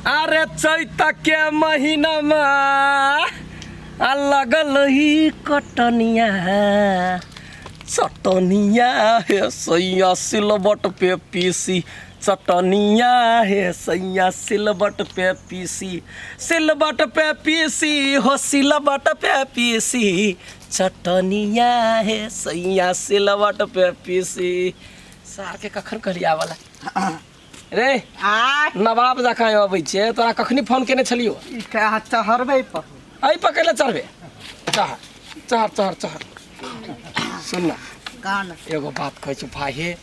अरे चैत के महीनामा आ लगल ही कटनिया चटनिया हे सैया सिलबट पे पीसी चटनिया हे सैया सिलबट पे पीसी सिलबट पे पीसी हो सिलबट पे पीसी चटनिया हे सैया सिलबट पे पीसी। सार के कखन कहलिया वाला रे आ नवाब जकाँ अबै छै तोरा कखनी फोन केने छलियो? ई कहाँ चढ़बै पर? एहि पर कैले चढ़बे? चढ़ चढ़ चढ़ चढ़। सुन ना कान एगो बात कहै छी भाई हे,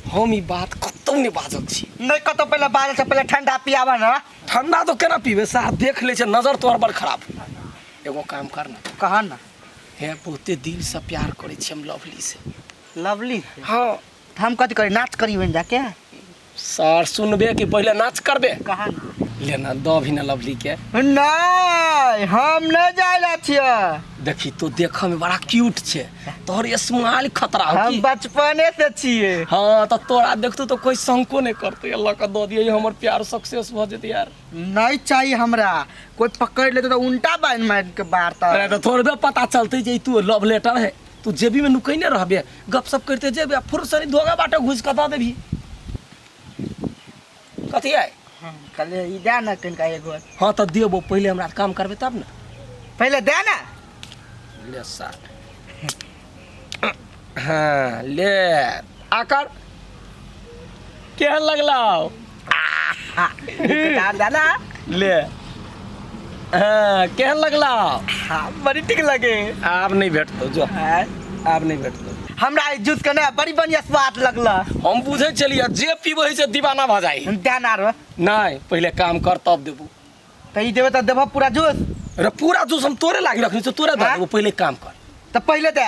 हम ई बात कतौ नहि बाजल छी। नहि कतौ पहिले बाजल छै, पहिले ठंडा पियाबऽ ने। ठंडा तो केना पीबे साहब, देख लै छै नजर तोहर बड़ खराब। एगो काम कर ना। कह ना। हे बहुते दिल से प्यार करै छी हम लवली से। लवली से? हाँ। हम कथी करी, नाच करी बन जाके? सर सुनबे कि पहिले नाच करबे? कहाँ ना? ले ना दऽ भी ना लवली के। नहीं हम नहीं जाए ला छियै। देखी तो देखऽ में बड़ा क्यूट छै, तोहर स्माइल खतरा हो हम की? बचपने से छियै। हाँ तो तोरा देखतो तो कोई शंको नहीं करते, अल्लाह का दऽ दियै हमर प्यार सक्सेस भऽ जेतै यार। नहीं चाहिए हमरा, कोई पकड़ लेते तो उल्टा बांध मार के बारता। अरे तो थोड़े पता चलते जे तू लव लेटर है, तू जेबी में नुकैने रहबे, गपशप करते जेबे आ फुर्सरी धोगा बाटे घुस कऽ दऽ देबही। कथी है? कहलियै ई दए ने कनिका एगो। हाँ तऽ देबो, पहिले हमरा काम करबे तब ने। पहिले दए ने। ले सार। हाँ ले आकर केहन लगलौ? दाल दाना ले। हाँ केहन लगलौ? हाँ बड़ी ठीक लगे। आब नहीं भेटतौ जो। हाँ। आब नहीं भेटतौ। हमरा ई जूस के ने बड़ी बढ़िया स्वाद लगल। हम बुझै छलियै जे पीबै से दीवाना भऽ जाइ। दे ना रो। नहीं पहिले काम कर तब देबू। तऽ ई देबे तऽ देबह पूरा जूस? अरे पूरा जूस हम तोरे लागी रखने छियौ, तोरे दऽ हाँ? देबो, पहिले काम कर। तऽ पहिले दे।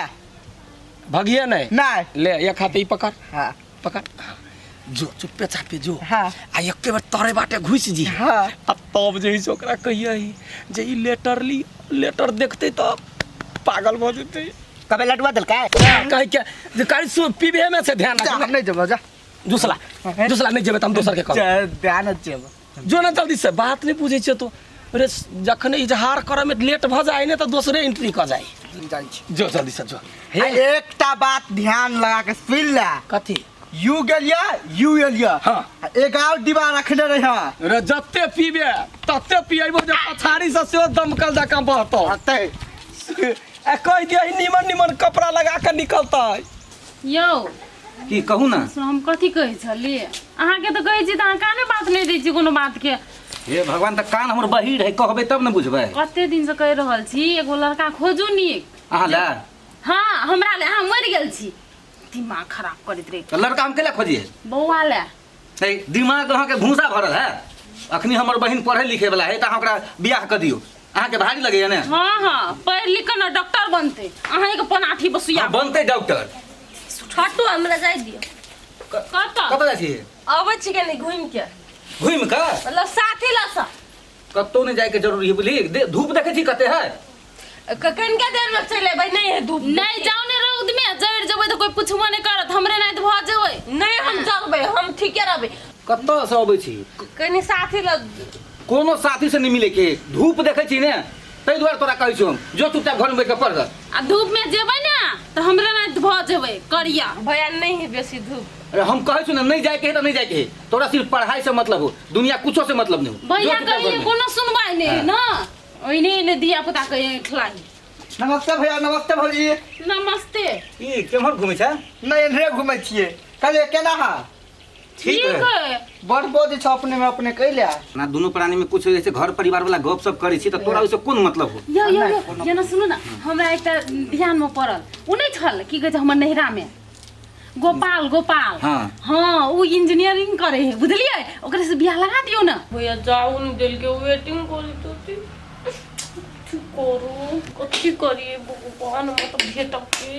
भगिए नहीं? नहीं। ले एक हाथ ई पकड़। हाँ। पकड़। हाँ। जो चुप्पे चापे जो। हाँ। आ एके बेर तोरे बाटे घुसि जी। हाँ। आ तब जे है से ओकरा कहियै जे ई लेटर ली, लेटर देखतै तऽ पागल भऽ जेतै। कबे लटुआ देलकै? कहि के जे कहि सु पीबे में से ध्यान जा, राख। हम नहीं जेबो, जा। जुसला, जुसला नहीं जेबै तऽ हम दोसर के कहब। जा, ध्यान जेबो। जो ना जल्दी से, बात नहीं बुझै छियै तो। अरे जखने इजहार करऽ में लेट भऽ जाइ ने तऽ दोसरे एंट्री कऽ जाइ। जाइ छी। जो जल्दी से जो। हे एकटा बात ध्यान लगा के सुन ले। कथी? यू गेलिया, यू एलिया। हाँ। आ एक और डिब्बा रखने रहिया। अरे जते पीबे तते पियबो जे पछाड़ी से सेहो दमकल जकाँ बहतौ। हतै। आ कहि दियही निमन निमन कपड़ा लगा के निकलतै। यौ। की कहू ना? सुन, हम कथी कहै छली अहाँके तऽ कहै छी तऽ अहाँ काने बात नहि दै छी कोनो बात के। हे भगवान, तऽ कान हमर बहिर है, कहबै तब ने बुझबै। कते दिन से कहि रहल छी एगो लड़का खोजू नीक। अहाँ लए? हाँ हमरा ले, अहाँ मरि गेल छी, दिमाग खराब करैत रहे। तऽ लड़का हम केला खोजिए? बौआ ले। हे दिमाग अहाँके भूसा भरल है। अखनी हमर बहिन पढ़े लिखे वाला है तऽ अहाँ ओकरा बियाह कऽ दियौ। अहाँके भारी लगैया ने? हाँ हाँ पढ़ लिख के ना डॉक्टर बनते, अहाँ के पनाठी बसुया हाँ, बनते डॉक्टर। हटू हमरा जाय दियौ। कतऽ? कतऽ जाइ छी? अबै छी कनी घुमि के। घुमि के? मतलब साथी लऽ सँ। कतौ नहि जायके जरूरी है बुझली। धूप देखै छी कते है? कनिका देर में चलि अयबै, नहीं है धूप। नहीं जाओ ने रौद में, जरि जेबै तऽ कोई पुछबो नहि करत, हमरे नहि तऽ भऽ जेबै। नहीं हम जरबै, हम ठीके रहबै। कतऽ से अबै छी? कनी साथी लग। कोनो साथी से नहीं मिले के, धूप देखै छी ने ताहि दुआरे तोरा कहै छियौ हम, जो चुपचाप घर में बैठ के पढ़। आ धूप में जेबै ने तऽ हमरे नहि भऽ जेबै करिया। भैया नहीं है बेसी धूप। अरे हम कहै छियौ ने नहीं जाय के है तऽ नहीं जाय के है, तोरा सिर्फ पढ़ाई से मतलब हो, दुनिया कुछो से मतलब नहीं हो। भैया जो चुपचाप कहिए घर में। कोनो सुनवाई नहीं है ना, ओहिने एने धिया पुता के ऐठलाही। नमस्ते भैया। नमस्ते भौजी। नमस्ते। ई केम्हर घुमै छै? नहीं एन्हरे घुमै छियै। कहलियै केना हा? ठीक ठीक है। है। बड़ बोझ छ अपने में अपने कैला। ना दुनू प्राणी में कुछ जैसे घर परिवार वाला गप सब करै छी तऽ तोरा ओइसे कोन मतलब हो? यो यो यो यो ना सुनू ना, हमरा एकटा ध्यान में पड़ल, उ नहीं छल की कहै छै हमर नैहरा में गोपाल, गोपाल। हाँ। हाँ, उ इंजीनियरिंग करे है बुझलियै, ओकरे से बियाह लगा दियौ ना। भैया जाऊ न दिल के वेटिंग करी तो थी। कथी करू, कथी करिए भगवान, मत भेटक के।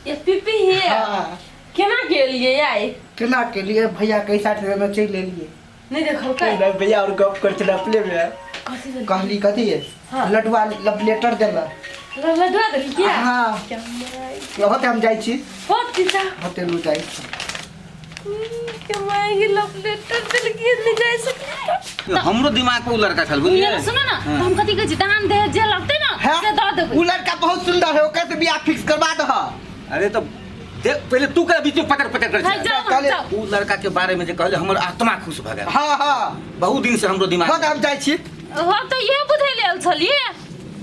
ये पीपी हे। हाँ। केना गेलिए आइ? केना केलिए भैया के साथ में चलि एलिए। नहीं देखल का? नहीं भैया और गप कर छल अपने में। कथी देलकै? कहली कथी है? हाँ। लडुआ लब लेटर देला। लडुआ देलकै क्या? हाँ। क्या माय। होते हम जाइ छी। होत की जा? होते लू जाइ छी। क्या माय ये लव लेटर देलकै। हमरो दिमाग पर उ लड़का छल बुझलियै। ये सुनो ना, तो हम कथी कहै छी, दान दे जे लगतै ना हाँ? से दऽ देबै। उ लड़का बहुत सुंदर है, ओकर से बियाह फिक्स करवा दह। अरे तो देख पहले तू के बीच में पकड़ पकड़ कर हाँ, जाओ, कहले- जाओ। उ लड़का के बारे में जे कहले हमर आत्मा खुश भ गेल। हाँ हाँ बहुत दिन से हमरो दिमाग हाँ, तऽ हम जाइ छी। हम तऽ इहे बुझै लेल छलियै।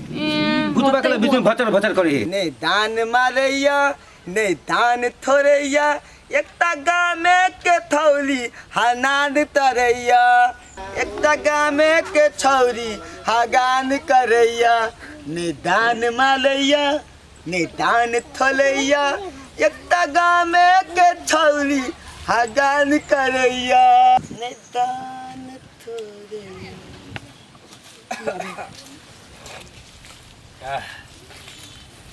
ए, भूतबा के बीच में भचर भचर करे है। ने दान मारैया ने दान थोड़ैया, एकटा गामे के थौली हनान तरैया, एकटा गामे के छौरी हगान करैया, ने दान मारैया ने दान थोलैया, एकटा गामे के छौरी हगान करैया, ने दान थोड़ैया।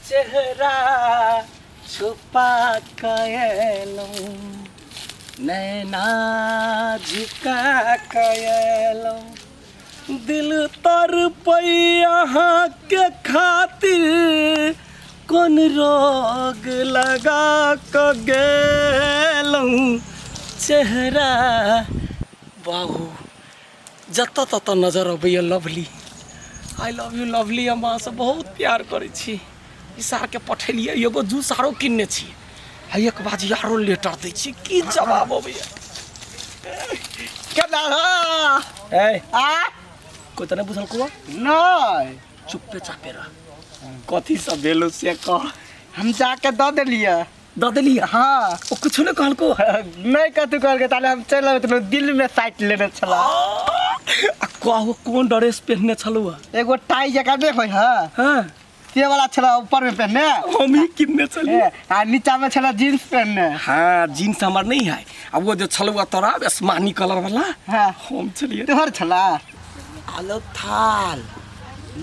चेहरा छुपा कयलहुँ, नैना झुका कयलहुँ, दिल तर अहाँके खातिर कोन रोग लगा कऽ गेलहुँ। चेहरा बाबू जतऽ ततऽ नजर अबैए lovely, I love you lovely, हम अहाँसँ बहुत प्यार करै छी। ई सारके पठेलियै, एगो जूस आरो किनने छी, आ एक बाजी आरो लेटर दै छी, की जवाब अबैए। केना हो? ए आ कोइ तऽ नहि बुझल कुआ? नहीं। चुप्पे चापे रह, कथी सब भेलो से कह। हम जाके दऽ देलियै। दऽ देलियै? हाँ। ओ कुछो नहि कहलको? नहीं कथू कहलकै, ताले हम चलि अबैत रहौं, दिल में साटि लेने छला। आ कहू कोन ड्रेस पहिरने छलौ? एगो टाई जकाँ नहि होइ है, हाँ से वाला छला ऊपर में पहनने, हम ही किनने छलियै। ए, आ नीचा में छला जींस पहनने। हाँ जींस हमर नहीं है, आ वो जो छलौ तोरा आसमानी कलर वाला, हाँ हम छलियै। तोहर छला। आलो थाल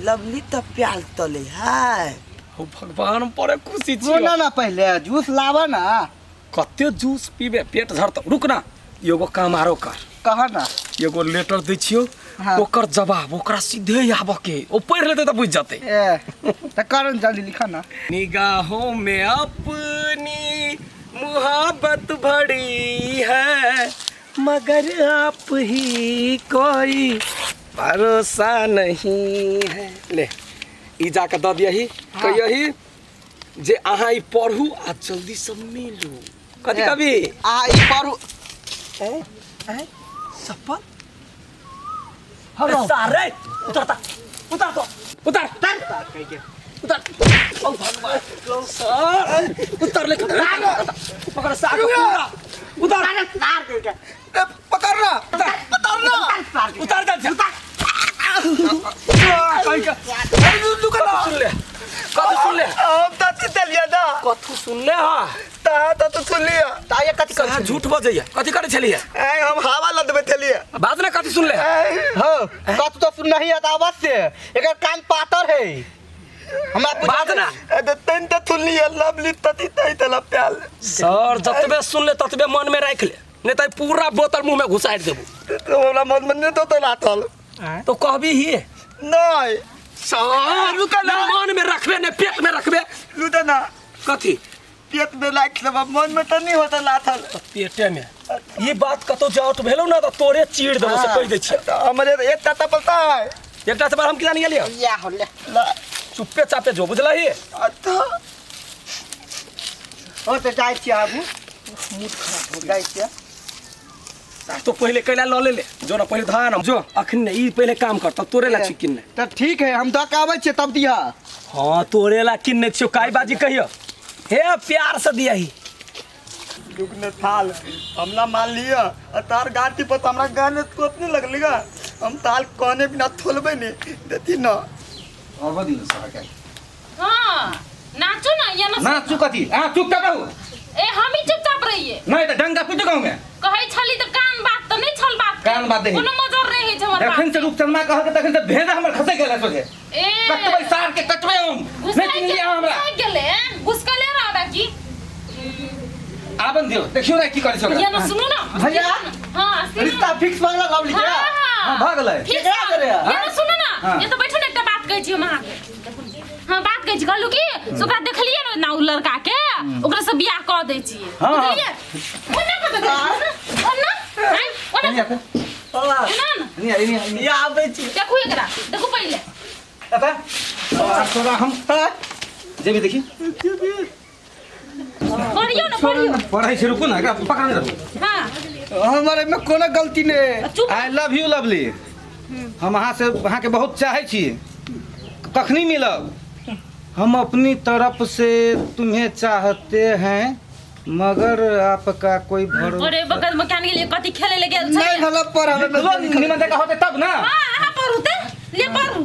लवली तऽ प्याल तले है। हो भगवान, हम बड़े खुशी छी। सुन ना, पहले जूस लावा ना। कते जूस पीबे, पेट झरतौ। रुक ना, एगो काम आरो कर। कह ना। एगो लेटर दै छियौ। हाँ। ओकर जवाब ओकरा सीधे आबऽ के, ओ पढ़ि लेतै तऽ बुझि जेतै। ए तऽ कर न, जल्दी लिख ना। निगाहों में अपनी मुहब्बत भरी है, मगर आप ही कोई भरोसा नहीं है। ले ई जाके दऽ दियही, कहियही जे अहाँ ई पढ़ू आ जल्दी से मिलू। कथी कभी आ ई पढ़ू। चप्पल सारे उतर ता, उतर तो उतर उतर। ओ भगवान सर, उतर ले, पकड़ सार को पूरा उतर, पकड़ ना, उतर ना, उतर जा, उतर। कथू सुन ले, कथू सुन ले? हम तऽ देलियै ना। कथू सुन ले? हाँ तऽ तू सुनलियै। ताये कथी कहाँ कर झूठ बजैया? कथी करै छलियै? ए हम हवा लदबै छलियै। बाज ना, कथी सुन ले? हो कथू तो सुन नहीं आता अवश्य, एकर कान पातर है, हमरा बुझल बाज ना। ए तऽ तैन तऽ सुनलियै लवली तति तै तला प्याल। सर जतबे सुन ले ततबे मन में राखि ले, नहीं तऽ पूरा बोतल मुंह में घुसारि देबू। तऽ हमरा मन में नहि तो लाथल। तो कहबी ही नहीं सर, रुक ना। मन में रखबे ने पेट में रखबे? रुक ना। कथी? पेट में राखि लेबै, मन में तऽ नहि होता लाथल। तऽ पेटे में ई बात कतौ जाउट भेलौ ना तऽ तोरे चीर देबौ, से कहि दै छियै। तऽ हमरे एकटा तपलता है। एकटा से बार हम किया नहीं गेलियै? या होले। चुप्पे चापे जो, बुझलही? अच्छा। हो तऽ जाइ छियै आगू, जाइ छियै। तो पहिले कैला लऽ ले ले जो ना, पहिले धान जो अखन ने ई पहिले काम कर, तब तोरे ला छी किन्ने। तऽ ठीक है, हम दऽ के आबै छियै तब दिहऽ। हाँ तोरे ला किन्ने छियौ, काई बाजी कहियो हे प्यार से दियही। रुक ने थाल, हमरा मान लिअ आ तार गाठी पर तऽ हमरा गाने कोतने लगली गा, हम ताल कहने बिना थोलबै ने देती न। अब दिनु सर के। हाँ नाचू ना या ना। नाचू कथी? अहाँ चुपचाप रहू। ए हम ही चुपचाप रहिए। नहीं तऽ डंका पीट गाँव में। कहै छली तऽ कान बात तऽ नहि छल बात। कान बात नहीं। कोनो मजर नहि होइ छै हमर बात। जखन से रूपचंदा कहलकै तखन से भेजा हमर खसै गेल सोझे। ए कटबै सार के कटबै हम। नहि घुसकै चिन्हलियै अहाँ हमरा। घुसकै गेलै, घुसकले रहबै की? आबन दियौ, देखियौ ने की करै छै ओकरा। ये ना सुनू ना। भैया? हाँ सुनू। रिश्ता फिक्स भऽ गेल लवली के। हाँ, हाँ, भऽ गेलै। फिक्स केकरा भऽ करे? गेलै। ये ना सुनू ना, हाँ। ये तो बैठू ना, एकटा बात कहै छी हम अहाँके। हाँ बात कहै छी, कहलहुँ कि से ओकरा देखलियै ने ना उ लड़का के, ओकरा से बियाह कऽ दै छियै। हाँ, हाँ। बुझलियै? ओना कऽ देबै? ओना? आँय? ओना? ना ना नहीं नहीं नहीं या आबै छी देखू एकरा देखू पहिले अबे तोरा हम जेबी देखी पढ़ियो ना पढ़ियो पढ़ै छी रुकू ना एकरा पकड़ने रहू हाँ हमारे में कोनो गलती नहीं चुप I love you lovely हम अहाँ से अहाँके बहुत चाहै छी कखनी मिलब हम अपनी तरफ से तुम्हें चाहते हैं मगर आपका कोई भरोसा अरे बगल में कान गेलिए कथी खेले ले गेल नहीं छलियै भला पर हमें निमन देखा होते तब ना हाँ अहाँ पढ़ू ते ले पढ़ू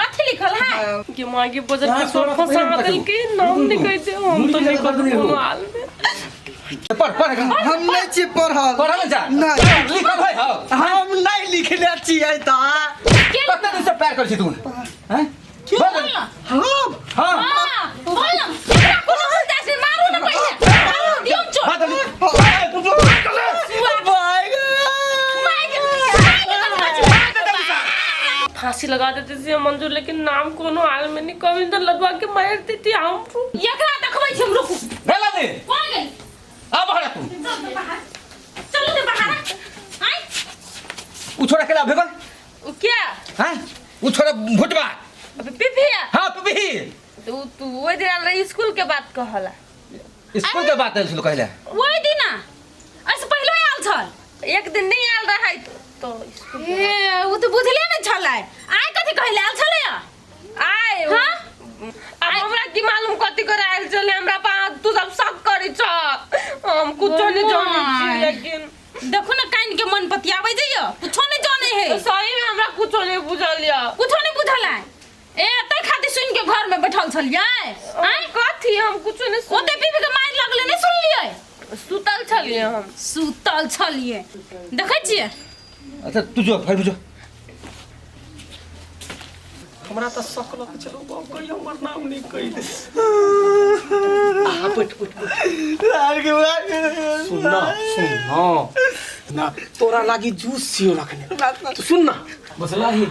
कथी लिखल है के माँ के बजट हाँ, के सब थोड़ा फंसा पहिले देलकै नाम नहीं कह दे हम तो नहीं कर कोनो हाल में पढ़ पढ़ हम नहीं छी पढ़ल पढ़ल जा नहीं। लिखल है हौ हम नहीं लिखले छियै तऽ के कते दिन से प्यार करै छी तू हैं बोल ना हम हाँ हाँ बोल ना एकरा कोनो उल्टा से मारू ना पहिले मारू दियौ चोट हाँ जल्दी भाई मार के मार के कथी फांसी लगा देते थे मंजूर लेकिन नाम कोनो हाल में नहीं कभी तो लदवा के मार देती हम एकरा देखबै छी हम रुकू भेला दे कोन गेल आ बाहर तू चल ते बाहर चलू ते बाहर आइ उ छोड़ा केला भेगल उ क्या हैं उ छोड़ा भुटबा अबे पिपिया हाँ पिपी तू तू ओइ दिन आयल रही स्कूल के बात कहला स्कूल के बात आयल कहले ओहि दिना एहिसँ पहिले आयल छल एक दिन नहीं आयल रहा तो स्कूल ए उ तऽ बुझले नहि छलै आइ कथी कहले आयल छलै आए हाँ? अब हमरा की मालूम कथी करे आयल छलै हमरा पा तू सब शक करै छ हम कुछो नहीं जानै छी लेकिन देखू ने कान के मन पतियाबै जइयो कुछो नहीं जाने है सही में हमरा कुछो नहीं बुझल या कुछो नहीं बुझल है ए तै खातिर सुन के घर में बैठल छलियै आँय कथी हम कुछो नहीं ओते पी पी के मारि लगले नहीं सुनलियै सुतल छलियै हम सुतल छलियै देखै छियै अच्छा तू जो फिर जो हमरा तऽ शक लग छलो बाप कहियो हमर नाम नहि कहि दे आहा बैठ बैठ बैठ सुन ना सुन ना ना तोरा लागी जूस छियो रखने तू सुन ना बुझलही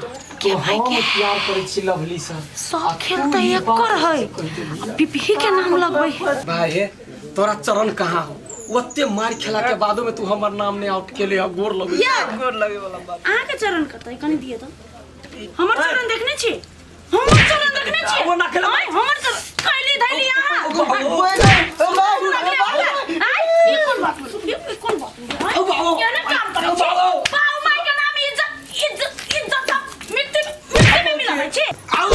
तो हम प्यार करै छी लवली से सब खेल तऽ एकर है पिपही के नाम लगबै है भाई हे तोरा चरण कहाँ हो ओते मार खेला के बादो में तू हमर नाम नहीं आउट केले आ गोर लगै गोर लगे वाला बात अहाँके चरण कतऽ कनि दिअ तऽ हमर चरण देखने छी हमर चरण देखने छी ओ ना खेला। आँय, हमर चरण खैली धैली अहाँ आँय, ई कोन बात भेल? ई कोन बात भेल? आँय, केहन काम करै छी? बाउ माय के नाम इज्जत इज्जत इज्जत सब मिट्टी मिट्टी में मिलाबै छी हम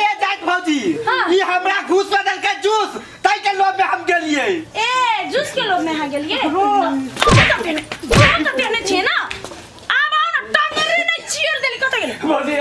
ये जात भौजी हाँ। ई हमरा घूस बदल के जूस ताई के लोभ में हम गेलिए ए जूस के लोभ में अहाँ गेलियै अहूँ तऽ देने अहूँ तऽ देने छियै ना आब आउ ना टांगरे नहि चीर देली कतऽ गेलै भौजी ए